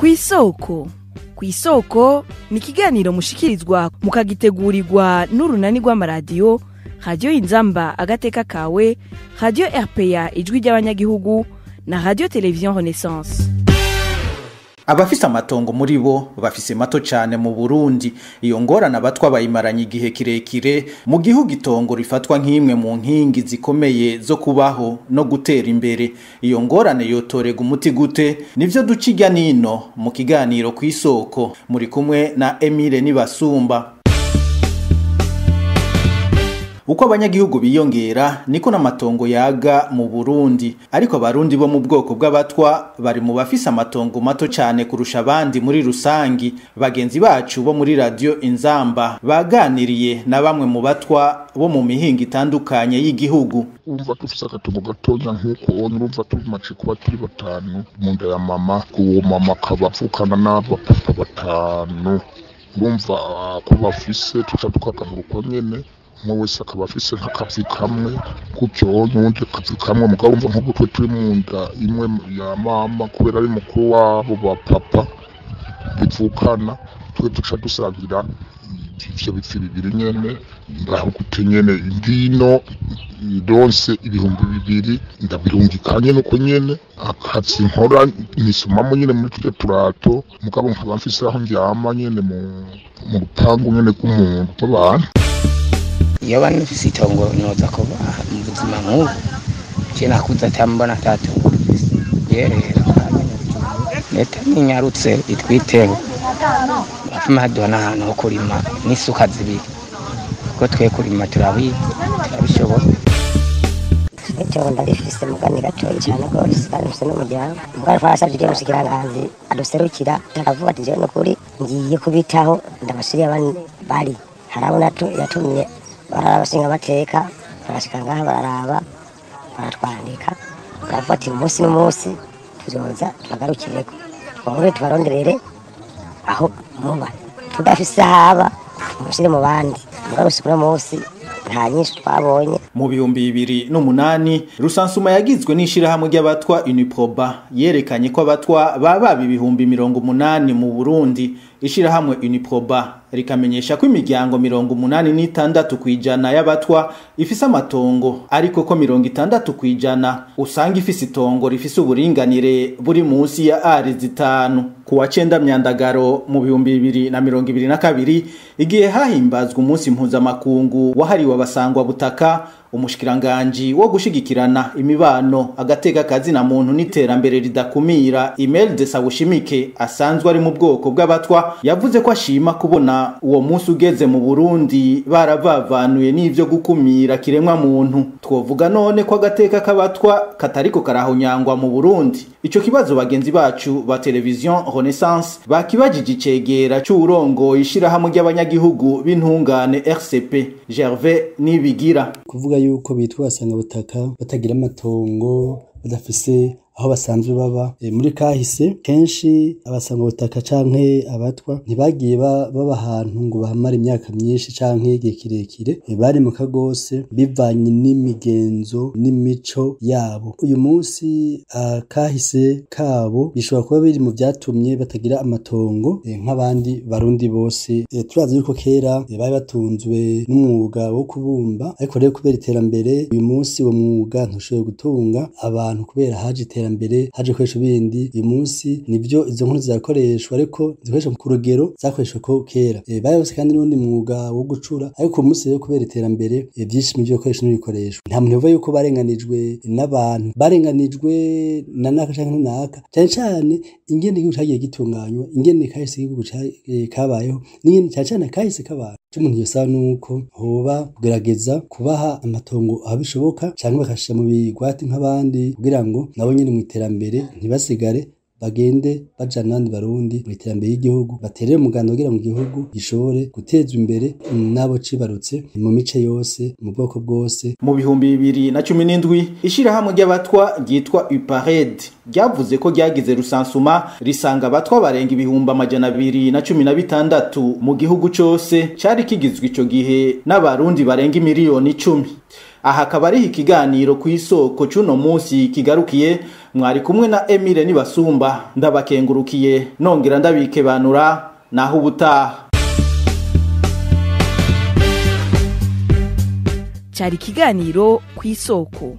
Kw'isoko. Kw'isoko ni ikiganiro mushikirizwa mukagitegurirwa n'urunani rw'amaradiyo Radio Inzamba agateka kawe, Radio RPA ijwi ry'abanyagihugu na Radio Television Renaissance. Abafise amatongo muri bo bafise mato cane mu Burundi. Iyo ngorane abatwa bayimaranye igihe kirekire mu gihugu itongo rifatwa nk'imwe mu nkingi zikomeye zo kubaho no gutera imbere. Iyo ngorane yotorega umuti gute? Nivyo duca irya nino mu kiganiro kw'isoko. Muri kumwe na Emile Nibasumba. Uko abanyagihugu biyongera niko n'amatongo yaga mu Burundi, ariko abarundi bo mu bwoko bw'abatwa bari mu bafise amatongo mato cane kurusha abandi muri rusangi. Bagenzi bacu bo muri Radio Inzamba baganiriye na bamwe mu batwa bo mu mihingo itandukanye y'igihugu. Urumva dufise agatongo gatonya nk'uko urumva tumaze kuba turi batanu mu nda ya mama, uwo mama akaba avukana n'abapapa batanu, urumva ko bafise tuca tukagabura uko nyene. Umwe wese akaba afise nk'akazi kamwe gutyo n'uwundi akazi kamwe, mugabo urumva nk'ubu twe turi mu nda imwe ya mama kubera ari mukuru wabo ba papa bivukana, twe duca dusangira ivyo bifi bibiri nyene. Ngaho gute nyene ngino ndonse 2000 ndabirungika nyene uko nyene. Akazi nkora nisumamo nyene muri turya turato, mugabo nkaba mfise aho ndyama nyene mu rupangu nyene rw'umuntu rw'abantu. Iyo bana mfise itongo noza kuba mu buzima nk'ubu, je nakuze atambona atatongo mfise. Rero leta ninyarutse itwiteho, bapfuma haduha n'ahantu ho kurima n'isuka zibiri, kuko twe kurima turabizi turabishobora. Itongo ndarifise mugani gatoyi cane gose, kandi mfise n'umuryango. Mugabo twarasavye ivyo umushikiranganji aduserukira, aravuga ati jewe nukuri ngiye kubitaho ndabashiriye abandi bari. Hari abo yatumye barabashinga bateka, barashika ngaha bararaba, baratwandika, baravuga ati umunsi n'umunsi tuzoza tubagarukireko, twongere tubaronderere aho muba, tudafise ahaba mushire mu bandi. Mugabo gushika uno munsi nta nyinshi twabonye. Mu 2008 rusansuma yagizwe n'ishirahamwe ry'abatwa Uniproba yerekanye ko abatwa baba 80,000 mu Burundi. Ishirahamwe Uniproba rikamenyesha ko imiryango 86% y'abatwa ifise amatongo, ariko ko 60% usanga ifise itongo rifise uburinganire buri munsi ya ari 5. Ku wa 9 Myandagaro mu 2022, igihe hahimbazwa umunsi mpuzamakungu wahariwe abasangwa butaka, umushikiranganji wo gushigikirana imibano agateka kazi na muntu n'iterambere ridakumira Imelda Sawushimike asanzwe ari mu bwoko bw'abatwa yavuze ko ashima kubona uwo munsi ugeze mu Burundi baravavanuye n'ivyo gukumira kiremwa muntu. Twovuga none ko agateka k'abatwa katariko karahonyangwa mu Burundi. Ico kibazo bagenzi bacu ba Television Renaissance bakibajije icegera c'urongo ishirahamwe ry'abanyagihugu b'intungane RCP Gervais Nibigira. Kuvuga yuko bitwa basanga butaka batagira amatongo, badafise aho basanzwe baba. Muri kahise kenshi abasanga butaka canke abatwa ntibagiye baba ahantu ngo bahamare imyaka myinshi canke igihe kirekire, bari mu kagose bivanye n'imigenzo n'imico yabo. Uyu munsi kahise kabo bishobora kuba biri mu vyatumye batagira amatongo nk'abandi barundi bose. Turazi yuko kera bari batunzwe n'umwuga wo kubumba, ariko rero kubera iterambere uyu munsi uwo mwuga ntushoboye gutunga abantu kubera haje iterambere, haje gukoresha ibindi. Uyu munsi nivyo izo nkono zirakoreshwa, ariko zikoreshwa ku rugero zakoreshwa ko kera. Bari bafise kandi n'uwundi mwuga wo gucura, ariko uyu munsi rero kubera iterambere vyinshi mu vyo gukoresha n'ibikoreshwa. Nta muntu yovuga yuko barenganijwe n'abantu, barenganijwe na naka canke naka, cane cane ingene igihugu cagiye gitunganywa, ingene kahise igihugu kabayeho, n'ingene cane cane kahise kabaye. Ico umuntu yosaba nuko hoba kugerageza kubaha amatongo aho bishoboka, canke bakashira mu bigwati nk'abandi kugira ngo nabo nyene mw'iterambere ntibasigare, bagende bajana n'abandi barundi mw'iterambere y'igihugu, baterere umuganda kugira ngo igihugu gishobore gutezwa imbere n'abo cibarutse mu mice yose, mu bwoko bwose. Mu 2017 ishirahamwe ry'abatwa ryitwa UPARED ryavuze ko ryagize rusansuma risanga abatwa barenga 216,000 mu gihugu cose, cari kigizwe ico gihe n'abarundi barenga 10,000,000. Aha akaba ariho ikiganiro ku isoko c'uno munsi kigarukiye. Mwari kumwe na Emile Nibasumba, ndabakengurukiye nongera ndabikebanura naho ubutaha. Cyari ikiganiro ku isoko.